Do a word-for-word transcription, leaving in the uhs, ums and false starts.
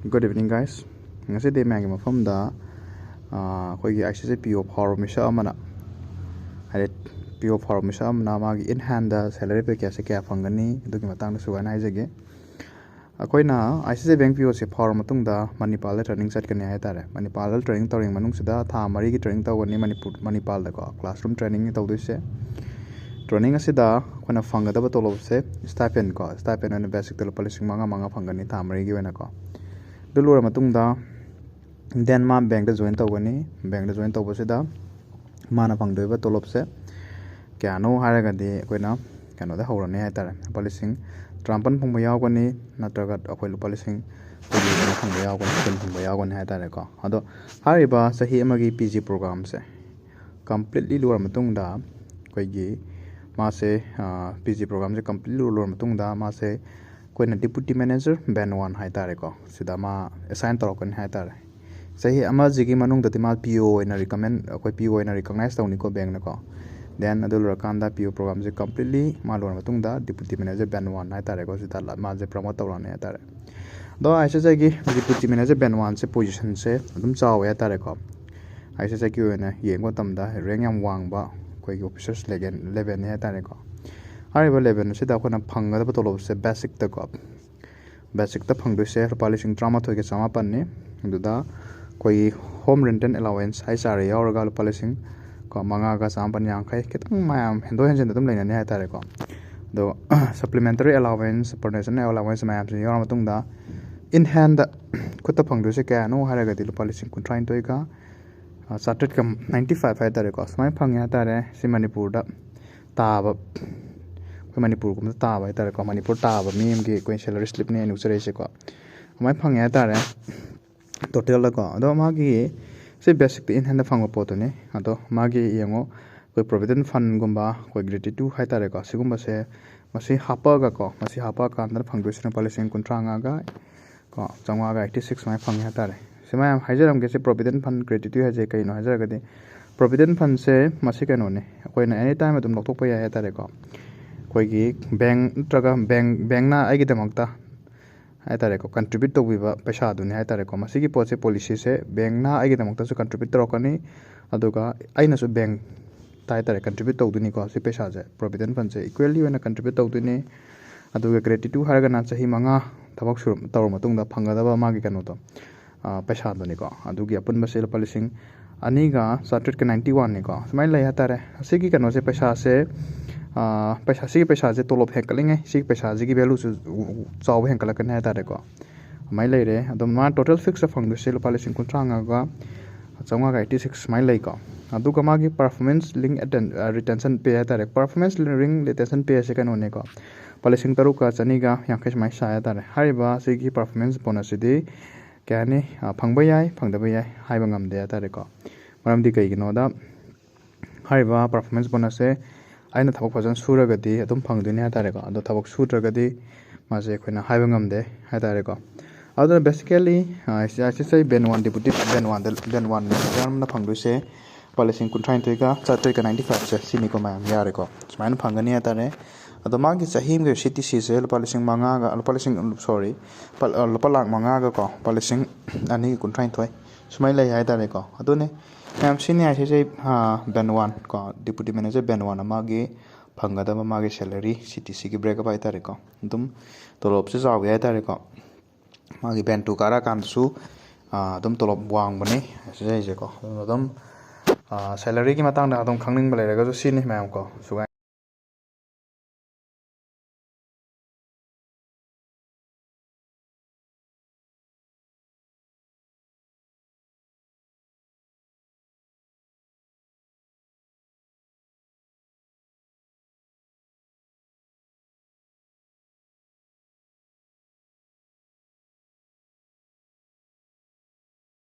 Good evening, guys. ꯉꯁꯤꯗꯤ ꯃꯌꯥꯝꯒꯤ ꯃꯐꯝꯗ, ꯑꯥ, ꯑꯩꯈꯣꯏꯒꯤ I C S I P ꯑꯣ ꯐꯥꯎꯔꯕ ꯃꯤꯁꯛ ꯑꯃꯅ, ꯍꯥꯏꯗꯤ, ꯄꯤ ꯑꯣ ꯐꯥꯎꯔꯕ ꯃꯤꯁꯛ ꯑꯃꯅ ꯃꯥꯒꯤ in hand salary package ꯁꯦ ꯀꯌꯥ ꯐꯪꯒꯅꯤ, ꯑꯗꯨꯒꯤ ꯃꯇꯥꯡꯗ ꯁꯨꯒꯥꯏꯅ ꯍꯥꯏꯖꯒꯦ꯫ ꯑꯩꯈꯣꯏꯅ I C I C I bank ꯄꯤ ꯑꯣ ꯁꯦ ꯐꯥꯎꯔꯕ ꯃꯇꯨꯡꯗ ꯃꯅꯤꯄꯥꯜꯗ training ꯆꯠꯀꯅꯤ ꯍꯥꯏ ꯇꯥꯔꯦ꯫ ꯃꯅꯤꯄꯥꯜꯗ training ꯇꯧꯔꯤꯉꯩ ꯃꯅꯨꯡꯁꯤꯗ ꯊꯥ ꯃꯔꯤꯒꯤ training ꯇꯧꯒꯅꯤ ꯃꯅꯤꯄꯨꯔ, ꯃꯅꯤꯄꯥꯜꯗꯀꯣ, classroom training ꯇꯧꯗꯣꯏꯁꯦ꯫ Training ꯑꯁꯤꯗ ꯑꯩꯈꯣꯏꯅ ꯐꯪꯒꯗꯕ ꯇꯣꯂꯣꯞꯁꯦ stipend ꯀꯣ, stipend ꯑꯣꯏꯅ basic ꯇ ꯂꯨꯄꯥ ꯂꯤꯁꯤꯡ ꯃꯉꯥ, ꯃꯉꯥ ꯐꯪꯒꯅꯤ ꯊꯥ ꯃꯔꯤꯒꯤ ꯑꯣꯏꯅꯀꯣ꯫ ꯑꯗꯨ ꯂꯣꯏꯔ ꯃꯇꯨꯡꯗ then ꯃꯥ ꯕꯦꯡꯛꯇ join ꯇꯧꯒꯅꯤ꯫ ꯕꯦꯡꯛꯇ join ꯇꯧꯕꯁꯤꯗ ꯃꯥꯅ ꯐꯪꯗꯣꯏꯕ ꯇꯣꯂꯣꯞꯁꯦ ꯀꯌꯥꯅꯣ ꯍꯥꯏꯔꯒꯗꯤ ꯑꯩꯈꯣꯏꯅ ꯀꯩꯅꯣꯗ ꯍꯧꯔꯅꯤ ꯍꯥꯏ ꯇꯥꯔꯦ, ꯂꯨꯄꯥ ꯂꯤꯁꯤꯡ ꯇꯔꯥꯃꯥꯄꯟ ꯐꯪꯕ ꯌꯥꯎꯒꯅꯤ, ꯅꯠꯇ꯭ꯔꯒ ꯑꯩꯈꯣꯏ ꯂꯨꯄꯥ ꯂꯤꯁꯤꯡ ꯀꯨꯟ ꯐꯪꯕ ꯌꯥꯎꯒꯅꯤ, ꯀꯨꯟ ꯐꯪꯕ ꯌꯥꯎꯒꯅꯤ ꯍꯥꯏ ꯇꯥꯔꯦꯀꯣ꯫ ꯑꯗꯣ ꯍꯥꯏꯔꯤꯕ ꯆꯍꯤ ꯑꯃꯒꯤ ꯄꯤ ꯖꯤ programme ꯁꯦ completely ꯂꯣꯏꯔ ꯃꯇꯨꯡꯗ ꯑꯩꯈꯣꯏꯒꯤ ꯃꯥꯁꯦ, ꯄꯤ ꯖꯤ programme ꯁꯦ completely ꯂꯣꯏꯔ ꯃꯇꯨꯡꯗ ꯃꯥꯁꯦ ꯑꯩꯈꯣꯏꯅ deputy manager band one ꯍꯥꯏ ꯇꯥꯔꯦꯀꯣ, ꯁꯤꯗ ꯃꯥ assign ꯇꯧꯔꯛꯀꯅꯤ ꯍꯥꯏ ꯇꯥꯔꯦ꯫ ꯆꯍꯤ ꯑꯃꯁꯤꯒꯤ ꯃꯅꯨꯡꯗꯗꯤ ꯃꯥ ꯄꯤ ꯑꯣ ꯑꯣꯏꯅ recommend, ꯑꯩꯈꯣꯏ ꯄꯤ ꯑꯣ ꯑꯣꯏꯅ recognize ꯇꯧꯅꯤꯀꯣ ꯕꯦꯡꯛꯅꯀꯣ꯫ Then ꯑꯗꯨ ꯂꯣꯏꯔꯀꯥꯟꯗ ꯄꯤ ꯑꯣ programme ꯁꯦ completely ꯃꯥ ꯂꯣꯏꯔ ꯃꯇꯨꯡꯗ deputy manager band one ꯍꯥꯏ ꯇꯥꯔꯦꯀꯣ, ꯁꯤꯗ ꯃꯥꯁꯦ promote ꯇꯧꯔꯛꯑꯅꯤ ꯍꯥꯏ ꯇꯥꯔꯦ꯫ ꯑꯗꯣ ꯑꯥꯏ ꯁꯤ ꯑꯥꯏ ꯁꯤ ꯑꯥꯏꯒꯤ deputy manager band one ꯁꯦ position ꯁꯦ ꯑꯗꯨꯝ ꯆꯥꯎꯋꯦ ꯍꯥꯏ ꯇꯥꯔꯦꯀꯣ꯫ ꯑꯥꯏ ꯁꯤ ꯑꯥꯏ ꯁꯤ ꯑꯥꯏꯒꯤ ꯑꯣꯏꯅ ꯌꯦꯡꯕ ꯃꯇꯝꯗ rank ꯌꯥꯝ ꯋꯥꯡꯕ ꯑꯩꯈꯣꯏꯒꯤ officers level, level ꯅꯤ ꯍꯥꯏ ꯇꯥꯔꯦꯀꯣ꯫ ꯍꯥꯏꯔꯤꯕ level ꯑꯁꯤꯗ ꯑꯩꯈꯣꯏꯅ ꯐꯪꯒꯗꯕ ꯇꯣꯂꯣꯞꯁꯦ basic ꯇꯀꯣ, basic ꯇ ꯐꯪꯗꯣꯏꯁꯦ ꯂꯨꯄꯥ ꯂꯤꯁꯤꯡ ꯇꯔꯥꯃꯥꯊꯣꯏꯒ ꯆꯃꯥꯄꯟꯅꯤ꯫ ꯑꯗꯨꯗ ꯑꯩꯈꯣꯏꯒꯤ home rental allowance, H R A ꯌꯥꯎꯔꯒ ꯂꯨꯄꯥ ꯂꯤꯁꯤꯡ ꯀꯣ ꯃꯉꯥꯒ ꯆꯃꯥꯄꯟ ꯌꯥꯡꯈꯩ, ꯈꯤꯇꯪ ꯃꯌꯥꯝ ꯍꯦꯟꯗꯣꯛ ꯍꯦꯟꯖꯤꯟ ꯑꯗꯨꯝ ꯂꯩꯅꯅꯤ ꯍꯥꯏ ꯇꯥꯔꯦꯀꯣ꯫ ꯑꯗꯣ supplementary allowance, personal allowance ꯃꯌꯥꯝꯁꯤ ꯌꯥꯎꯔ ꯃꯇꯨꯡꯗ in hand ꯈꯨꯠꯇ ꯐꯪꯗꯣꯏꯁꯦ ꯀꯌꯥꯅꯣ ꯍꯥꯏꯔꯒꯗꯤ ꯂꯨꯄꯥ ꯂꯤꯁꯤꯡ ꯀꯨꯟꯊ꯭ꯔꯥꯅꯤꯊꯣꯏꯒ, ꯑ, ꯆꯥꯇ꯭ꯔꯦꯠꯀ ninety five ꯍꯥꯏ ꯇꯥꯔꯦꯀꯣ, ꯁꯨꯃꯥꯏꯅ ꯐꯪꯉꯦ ꯍꯥꯏ ꯇꯥꯔꯦ꯫ ꯁꯤ ꯃꯅꯤꯄꯨꯔꯗ ꯇꯥꯕ, ꯑꯩꯈꯣꯏ ꯃꯅꯤꯄꯨꯔꯒꯨꯝꯕꯗ ꯇꯥꯕ ꯍꯥꯏ ꯇꯥꯔꯦꯀꯣ, ꯃꯅꯤꯄꯨꯔ ꯇꯥꯕ ꯃꯤ ꯑꯃꯒꯤ ꯑꯩꯈꯣꯏ salary slip ꯅꯦ ꯑꯩꯅ ꯎꯠꯆꯔꯛꯏꯁꯦꯀꯣ, ꯑꯗꯨꯃꯥꯏꯅ ꯐꯪꯉꯦ ꯍꯥꯏ ꯇꯥꯔꯦ꯫ Total ꯗꯀꯣ꯫ ꯑꯗꯣ ꯃꯥꯒꯤ ꯁꯤ basic ꯇ in hand ꯐꯪꯕ ꯄꯣꯠꯇꯨꯅꯤ꯫ ꯑꯗꯣ ꯃꯥꯒꯤ ꯌꯦꯡꯉꯣ, ꯑꯩꯈꯣꯏ provident fund ꯒꯨꯝꯕ, ꯑꯩꯈꯣꯏ gratuity ꯍꯥꯏ ꯇꯥꯔꯦꯀꯣ, ꯁꯤꯒꯨꯝꯕꯁꯦ ꯃꯁꯤ ꯍꯥꯞꯄꯛꯑꯒꯀꯣ, ꯃꯁꯤ ꯍꯥꯞꯄꯛꯑꯀꯥꯟꯗ ꯐꯪꯗꯣꯏꯁꯤꯅ ꯂꯨꯄꯥ ꯂꯤꯁꯤꯡ ꯀꯨꯟꯊ꯭ꯔꯥ ꯃꯉꯥꯒ ꯀꯣ ꯆꯥꯝꯃꯉꯥꯒ eighty six ꯁꯨꯃꯥꯏꯅ ꯐꯪꯉꯦ ꯍꯥꯏ ꯇꯥꯔꯦ꯫ ꯁꯤ ꯃꯌꯥꯝ ꯍꯥꯏꯖꯔꯝꯒꯦ, ꯁꯤ provident fund gratuity ꯍꯥꯏꯁꯦ ꯀꯩꯅꯣ ꯍꯥꯏꯖꯔꯒꯗꯤ, provident fund ꯁꯦ ꯃꯁꯤ ꯀꯩꯅꯣꯅꯤ, ꯑꯩꯈꯣꯏꯅ any time ꯑꯗꯨꯝ ꯂꯧꯊꯣꯛꯄ ꯌꯥꯏ ꯍꯥꯏ ꯇꯥꯔꯦꯀꯣ꯫ ꯑꯩꯈꯣꯏꯒꯤ ꯕꯦꯡꯛ ꯅꯠꯇ꯭ꯔꯒ ꯕꯦꯡꯛ, ꯕꯦꯡꯛꯅ ꯑꯩꯒꯤꯗꯃꯛꯇ ꯍꯥꯏꯇꯥꯔꯦꯀꯣ, ꯀꯟꯇ꯭ꯔꯤꯕ꯭ꯌꯨꯠ ꯇꯧꯕꯤꯕ ꯄꯩꯁꯥꯗꯨꯅꯤ ꯍꯥꯏꯇꯥꯔꯦꯀꯣ꯫ ꯃꯁꯤꯒꯤ ꯄꯣꯠꯁꯦ, ꯄꯣꯂꯤꯁꯤꯁꯦ ꯕꯦꯡꯅ ꯑꯩꯒꯤꯗꯃꯛꯇꯁꯨ ꯀꯟꯇ꯭ꯔꯤꯕ꯭ꯌꯨꯠ ꯇꯧꯔꯛꯀꯅꯤ, ꯑꯗꯨꯒ ꯑꯩꯅꯁꯨ ꯕꯦꯡꯇ ꯍꯥꯏꯇꯥꯔꯦ ꯀꯟꯇ꯭ꯔꯤꯕ꯭ꯌꯨꯠ ꯇꯧꯗꯣꯏꯅꯤꯀꯣ꯫ ꯁꯤ ꯄꯩꯁꯥꯁꯦ, ꯄ꯭ꯔꯣꯚꯤꯗꯦꯟ ꯐꯟꯁꯦ ꯏꯀ꯭ꯋꯦꯜꯂꯤ ꯑꯣꯏꯅ ꯀꯟꯇ꯭ꯔꯤꯕ꯭ꯌꯨꯠ ꯇꯧꯗꯣꯏꯅꯤ꯫ ꯑꯗꯨꯒ ꯒ꯭ꯔꯦꯇ꯭ꯌꯨꯇꯤ ꯍꯥꯏꯔꯒꯅ ꯆꯍꯤ ꯃꯉꯥ ꯊꯕꯛ ꯁꯨꯔ ꯇꯧꯔ ꯃꯇꯨꯡꯗ ꯐꯪꯒꯗꯕ ꯃꯥꯒꯤ ꯀꯩꯅꯣꯗꯣ, ꯑ, ꯄꯩꯁꯥꯗꯨꯅꯤꯀꯣ꯫ ꯑꯗꯨꯒꯤ ꯑꯄꯨꯟꯕꯁꯦ ꯂꯨꯄꯥ ꯂꯤꯁꯤꯡ ꯑꯅꯤꯒ ꯆꯥꯇ꯭ꯔꯦꯠꯀ ꯅꯥꯏꯟꯇꯤ ꯋꯥꯟꯅꯤꯀꯣ꯫ ꯁꯨꯃꯥꯏꯅ ꯂꯩ ꯍꯥꯏꯇꯥꯔꯦ꯫ ꯑꯁꯤꯒꯤ ꯀꯩꯅꯣꯁꯦ, ꯄꯩꯁꯥꯁꯦ, ꯑ, ꯄꯩꯁꯥ, ꯁꯤꯒꯤ ꯄꯩꯁꯥꯁꯦ ꯇꯣꯂꯣꯞ ꯍꯦꯟꯀꯠꯂꯤꯉꯩ ꯁꯤꯒꯤ ꯄꯩꯁꯥꯁꯤꯒꯤ ꯚꯦꯂꯨꯁꯨ ꯆꯥꯎꯕ ꯍꯦꯟꯀꯠꯂꯛꯀꯅꯤ ꯍꯥꯏꯇꯥꯔꯦꯀꯣ꯫ ꯑꯗꯨꯃꯥꯏꯅ ꯂꯩꯔꯦ꯫ ꯑꯗꯣ ꯃꯥ ꯇꯣꯇꯦꯜ ꯐꯤꯛꯁꯇ ꯐꯪꯗꯣꯏꯁꯦ ꯂꯨꯄꯥ ꯂꯤꯁꯤꯡ ꯀꯨꯟꯊ꯭ꯔꯥ ꯃꯉꯥꯒ ꯆꯥꯝꯃꯉꯥꯒ ꯑꯩꯠꯇꯤ ꯁꯤꯛꯁ ꯁꯨꯃꯥꯏꯅ ꯂꯩꯀꯣ꯫ ꯑꯗꯨꯒ ꯃꯥꯒꯤ ꯄꯔꯐꯣꯔꯃꯦꯟꯁ ꯂꯤꯡ ꯔꯤꯇꯦꯟꯁꯟ ꯄꯦ ꯍꯥꯏꯇꯥꯔꯦ, ꯄꯔꯐꯣꯔꯃꯦꯟꯁ ꯂꯤꯡ ꯔꯤꯇꯦꯟꯁꯟ ꯄꯦ ꯑꯁꯦ ꯀꯩꯅꯣꯅꯦꯀꯣ, ꯂꯨꯄꯥ ꯂꯤꯁꯤꯡ ꯇꯔꯨꯛꯀ ꯆꯅꯤꯒ ꯌꯥꯡꯈꯩ ꯁꯨꯃꯥꯏꯅ ꯁꯥꯏ ꯍꯥꯏꯇꯥꯔꯦ꯫ ꯍꯥꯏꯔꯤꯕ ꯑꯁꯤꯒꯤ ꯄꯔꯐꯣꯔꯃꯦꯟꯁ ꯕꯣꯅꯁꯁꯤꯗꯤ ꯀꯩ ꯍꯥꯏꯅꯤ, ꯑ, ꯐꯪꯕ ꯌꯥꯏ, ꯐꯪꯗꯕ ꯌꯥꯏ, ꯍꯥꯏꯕ ꯉꯝꯗꯦ ꯍꯥꯏꯇꯥꯔꯦꯀꯣ꯫ ꯃꯔꯝꯗꯤ ꯀꯩꯒꯤꯅꯣꯗ, ꯍꯥꯏꯔꯤꯕ ꯄꯔꯐꯣꯔꯃꯦꯟꯁ ꯕꯣꯅꯁꯁꯦ ꯑꯩꯅ ꯊꯕꯛ ꯐꯖꯅ ꯁꯨꯔꯒꯗꯤ ꯑꯗꯨꯝ ꯐꯪꯗꯣꯏꯅꯤ ꯍꯥꯏꯇꯥꯔꯦꯀꯣ꯫ ꯑꯗꯣ ꯊꯕꯛ ꯁꯨꯗ꯭ꯔꯒꯗꯤ ꯃꯥꯁꯦ ꯑꯩꯈꯣꯏꯅ ꯍꯥꯏꯕ ꯉꯝꯗꯦ ꯍꯥꯏꯇꯥꯔꯦꯀꯣ꯫ ꯑꯗꯨꯅ basically, ꯑ, ꯑꯩꯁꯦ, ꯑꯩꯁꯦ ꯕꯦꯟ ꯋꯥꯟ ꯗꯤꯄꯨꯇꯤ ꯕꯦꯟ ꯋꯥꯟꯗ, ꯕꯦꯟ ꯋꯥꯟ ꯃꯦꯅꯦꯖꯔ ꯑꯃꯅ ꯐꯪꯗꯣꯏꯁꯦ ꯂꯨꯄꯥ ꯂꯤꯁꯤꯡ ꯀꯨꯟꯊ꯭ꯔꯥꯅꯤꯊꯣꯏꯒ ꯆꯥꯇ꯭ꯔꯦꯠꯀ ꯅꯥꯏꯟꯇꯤ ꯐꯥꯏꯚꯁꯦ ꯁꯤꯅꯤꯀꯣ ꯃꯌꯥꯝ, ꯌꯥꯔꯦꯀꯣ꯫ ꯁꯨꯃꯥꯏꯅ ꯐꯪꯒꯅꯤ ꯍꯥꯏꯇꯥꯔꯦ꯫ ꯑꯗꯣ ꯃꯥꯒꯤ ꯆꯍꯤ ꯑꯃꯒꯤ ꯁꯤ ꯇꯤ ꯁꯤꯁꯦ ꯂꯨꯄꯥ ꯂꯤꯁꯤꯡ ꯃꯉꯥꯒ, ꯂꯨꯄꯥ ꯂꯤꯁꯤꯡ, ꯁꯣꯔꯤ, ꯂꯨꯄꯥ, ꯂꯨꯄꯥ ꯂꯥꯛ ꯃꯉꯥꯒ ꯀꯣ, ꯂꯨꯄꯥ ꯂꯤꯁꯤꯡ ꯑꯅꯤꯒ ꯀꯨꯟꯊ꯭ꯔꯥꯅꯤꯊꯣꯏ ꯁꯨꯃꯥꯏꯅ ꯂꯩ ꯍꯥꯏꯇꯥꯔꯦꯀꯣ꯫ ꯑꯗꯨꯅꯦ ꯃꯌꯥꯝ, ꯁꯤꯅꯤ I C I C I, ꯑ, ꯕꯦꯟ ꯋꯥꯟ ꯀꯣ, ꯗꯤꯄꯨꯇꯤ ꯃꯦꯅꯦꯖꯔ ꯕꯦꯟ ꯋꯥꯟ ꯑꯃꯒꯤ ꯐꯪꯒꯗꯕ ꯃꯥꯒꯤ ꯁꯦꯂꯔꯤ, ꯁꯤ ꯇꯤ ꯁꯤꯒꯤ ꯕ꯭ꯔꯦꯛ ꯑꯞ ꯍꯥꯏꯇꯥꯔꯦꯀꯣ꯫ ꯑꯗꯨꯝ ꯇꯣꯂꯣꯞꯁꯦ ꯆꯥꯎꯋꯤ ꯍꯥꯏꯇꯥꯔꯦꯀꯣ꯫ ꯃꯥꯒꯤ ꯕꯦꯟ ꯇꯨ ꯀꯥꯔꯛꯑꯀꯥꯟꯗꯁꯨ, ꯑ, ꯑꯗꯨꯝ ꯇꯣꯂꯣꯞ ꯋꯥꯡꯕꯅꯤ ꯑꯦꯁ ꯑꯦꯁ ꯑꯥꯏꯁꯦꯀꯣ꯫ ꯑꯗꯨꯅ ꯑꯗꯨꯝ, ꯑ, ꯁꯦꯂꯔꯤꯒꯤ ꯃꯇꯥꯡꯗ ꯑꯗꯨꯝ ꯈꯪꯅꯤꯡꯕ ꯂꯩꯔꯒꯁꯨ ꯁꯤꯅꯤ ꯃꯌꯥꯝ ꯀꯣ꯫ ꯁꯨꯒꯥꯏ